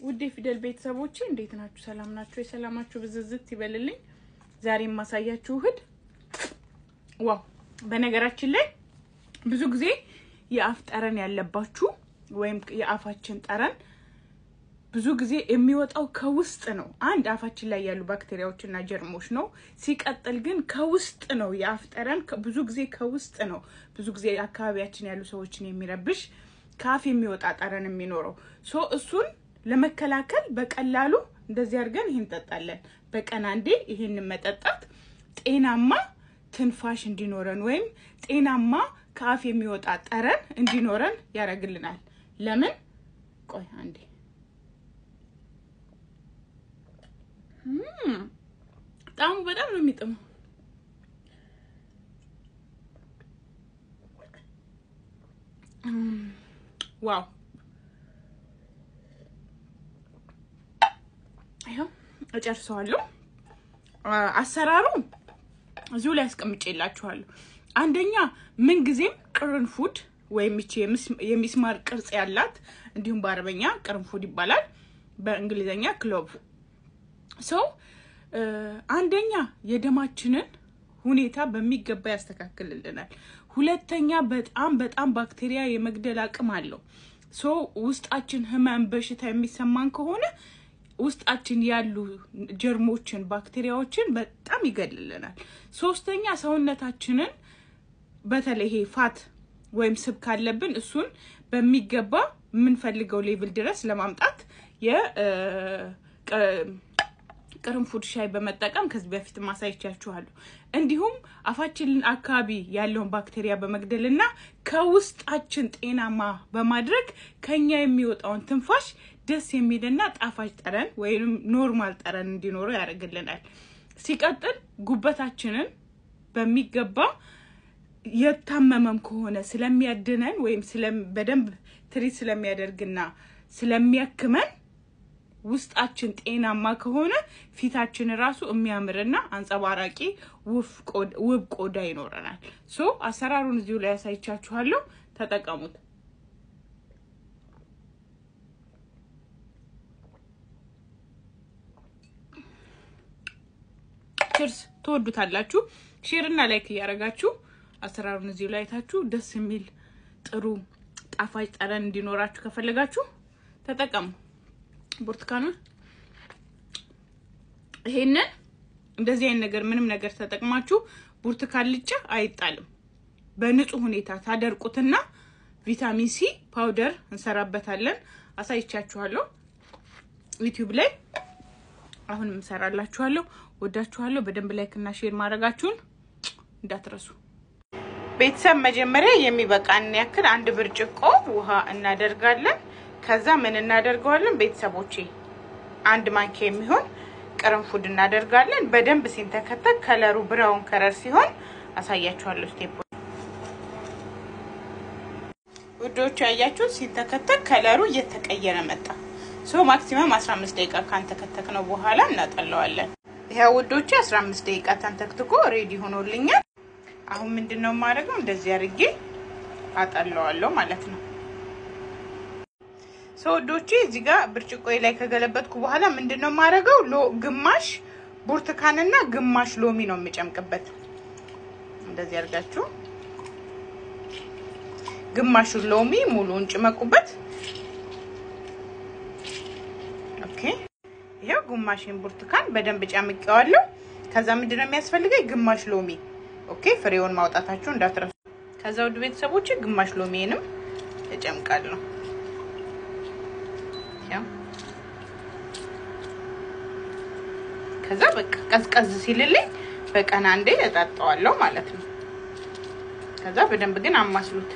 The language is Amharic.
ውድ የፊደል ቤተሰቦቼ እንዴት ናችሁ? ሰላም ናችሁ? የሰላማችሁ ብዝዝት ይበልልኝ። ዛሬ የማሳያችሁ ውህድ wow! በነገራችን ላይ ብዙ ጊዜ የአፍ ጠረን ያለባችሁ ወይም የአፋችን ጠረን ብዙ ጊዜ የሚወጣው ከውስጥ ነው። አንድ አፋችን ላይ ያሉ ባክቴሪያዎችና ጀርሞች ነው። ሲቀጥል ግን ከውስጥ ነው የአፍ ጠረን ብዙ ጊዜ ከውስጥ ነው። ብዙ ጊዜ አካባቢያችን ያሉ ሰዎችን የሚረብሽ ከአፍ የሚወጣ ጠረን የሚኖረው so እሱን ለመከላከል በቀላሉ እንደዚህ አድርገን ይህን እንጠጣለን። በቀን አንዴ ይህንን መጠጣት ጤናማ ትንፋሽ እንዲኖረን ወይም ጤናማ ከአፍ የሚወጣ ጠረን እንዲኖረን ያደርግልናል። ለምን ቆይ አንዴ ጣዕሙ በጣም ነው የሚጥመው። Wow! ይኸው እጨርሰዋለሁ። አሰራሩ እዚሁ ላይ አስቀምጬላችኋለሁ። አንደኛ ምንጊዜም ቅርንፉድ ወይም ይቺ የሚስማር ቅርጽ ያላት እንዲሁም በአረበኛ ቅርንፉድ ይባላል፣ በእንግሊዘኛ clove so አንደኛ የደማችንን ሁኔታ በሚገባ ያስተካክልልናል። ሁለተኛ በጣም በጣም ባክቴሪያ የመግደል አቅም አለው። So ውስጣችን ህመም፣ በሽታ የሚሰማን ከሆነ ውስጣችን ያሉ ጀርሞችን፣ ባክቴሪያዎችን በጣም ይገልልናል። ሶስተኛ ሰውነታችንን በተለይ ይሄ fat ወይም ስብ ካለብን እሱን በሚገባ የምንፈልገው level ድረስ ለማምጣት የቅርንፉድ ሻይ በመጠቀም ከዚህ በፊት ማሳይቻችኋለሁ። እንዲሁም አፋችንን አካባቢ ያለውን ባክቴሪያ በመግደልና ከውስጣችን ጤናማ በማድረግ ከኛ የሚወጣውን ትንፋሽ ደስ የሚልና ጣፋጭ ጠረን ወይም normal ጠረን እንዲኖረው ያደርግልናል። ሲቀጥል ጉበታችንን በሚገባ የታመመም ከሆነ ስለሚያድነን ወይም በደንብ treat ስለሚያደርግና ስለሚያክመን ውስጣችን ጤናማ ከሆነ ፊታችን ራሱ የሚያምርና አንጸባራቂ ውብ ቆዳ ይኖረናል። So አሰራሩን እዚሁ ላይ ያሳይቻችኋለሁ። ተጠቀሙት። Cheers! ትወዱታላችሁ። Share እና like እያደረጋችሁ አሰራሩን እዚሁ ላይ አይታችሁ ደስ የሚል ጥሩ ጣፋጭ ጠረን እንዲኖራችሁ ከፈለጋችሁ ተጠቀሙ። ብርቱካኑን ይሄንን እንደዚህ አይነት ነገር ምንም ነገር ተጠቅማችሁ ብርቱካን ልጫ አይጣልም። በንጹህ ሁኔታ ታደርቁትና vitamin C powder እንሰራበታለን። አሳይቻችኋለሁ ዩቲዩብ ላይ አሁንም እንሰራላችኋለሁ። ወዳችኋለሁ። በደንብ like እና share ማድረጋችሁን እንዳትረሱ። ቤተሰብ መጀመሪያ የሚበቃን ያክል አንድ ብርጭቆ ውሃ እናደርጋለን። ከዛ ምን እናደርገዋለን ቤተሰቦቼ? አንድ ማንኪያ የሚሆን ቅርንፉድ እናደርጋለን። በደንብ ሲንተከተክ color ኡ brown color ሲሆን አሳያችኋለሁ step። ውዶች ያያችሁ ሲንተከተክ color ኡ እየተቀየረ መጣ። So maximum 15 ደቂቃ ካንተከተክ ነው በኋላ እናጠለዋለን። ይሄው ውዶቼ 15 ደቂቃ ተንተክትኮ ready ሆኖልኛል። አሁን ምንድነው የማደርገው? እንደዚህ አድርጌ አጠለዋለሁ ማለት ነው። So ውዶቼ እዚህ ጋር ብርጭቆዬ ላይ ከገለበጥኩ በኋላ ምንድነው የማደርገው? ግማሽ ብርቱካንና ግማሽ ሎሚ ነው የምጨምቅበት። እንደዚህ አድርጋችሁ ግማሹን ሎሚ ሙሉውን ጭመቁበት። Okay ይሄው ግማሽን ብርቱካን በደንብ ጨምቄዋለሁ። ከዛ ምንድነው የሚያስፈልገኝ? ግማሽ ሎሚ። Okay ፍሬውን ማውጣታችሁ እንዳትረሱ። ከዛ ውድ ቤተሰቦቼ ግማሽ ሎሚንም እጨምቃለሁ። ከዛ በቃ ቀዝቀዝ ሲልልኝ በቀን አንዴ እጠጣዋለሁ ማለት ነው። ከዛ በደንብ ግን አማስሉት።